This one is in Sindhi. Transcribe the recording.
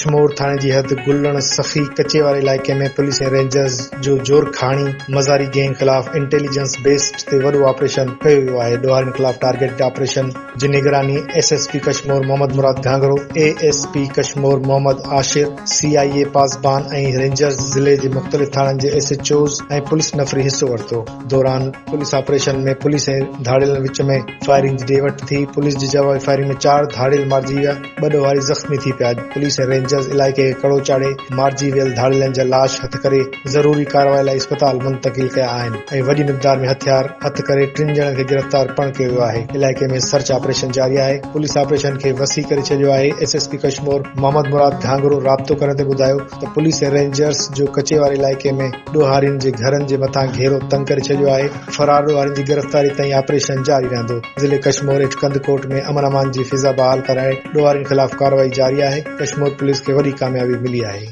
ڪشمور ٿاڻي جي حد گلڻ سخي ڪچي واري علائقي ۾ پوليس ۽ رينجرز جو جورکاڻي مزاري گينگ خلاف انٽيليجنس بيسڊ تي وڏو آپريشن ڪيو ويو آهي ڏوهارين خلاف ٽارگيٽڊ آپريشن جي نگراني S S P Kashmore Muhammad Murad Ghanghro, A S P Kashmore Muhammad Ashir, C I A Pasban ۽ rangers ضلعي جي مختلف ٿاڻن جي ايس ايڇ اوز ۽ پوليس نفري حصو ورتو دوران پوليس آپريشن ۾ پوليس ۽ ڌاڙيلن وچ ۾ فائرنگ جي ڏي وٺ ٿي، پوليس جي جوابي فائرنگ ۾ چار ڌاڙيل مارجي ويا، ٻه ڏوهاري زخمي ٿي پيا، پوليس ۽ رينجرز علائقي کي ڪڙو چاڙهي مارجي ويل ڌاڙيلن جا لاش هٿ ڪري ضروري ڪارروائي لاء اسپتال منتقل ڪيا آهن ۽ وڏي مقدار ۾ هٿيار هٿ ڪري ٽن ڄڻن کي گرفتار پڻ ڪيو ويو آهي، علائقي ۾ سرچ آپريشن جاري آهي، پوليس آپريشن کي وسيع ڪري ڇڏيو آهي، S S P Kashmore Muhammad Murad Ghanghro رابطو ڪرڻ تي ٻڌايو ته پوليس ۽ رينجرز جو ڪچي واري علائقي ۾ ڏوهارين جي گهرن جي مٿان گهيرو تنگ ڪري ڇڏيو آهي، فرار ڏوهارين جي گرفتاري تائين آپريشن جاري رهندو، ضلعي ڪشمور هيٺ ڪنڌڪوٽ ۾ امن امان جي فضا بحال ڪرائي ڏوهارين خلاف ڪارروائي جاري آهي، ڪشمور پوليس کي وڏي ڪاميابي ملي آهي.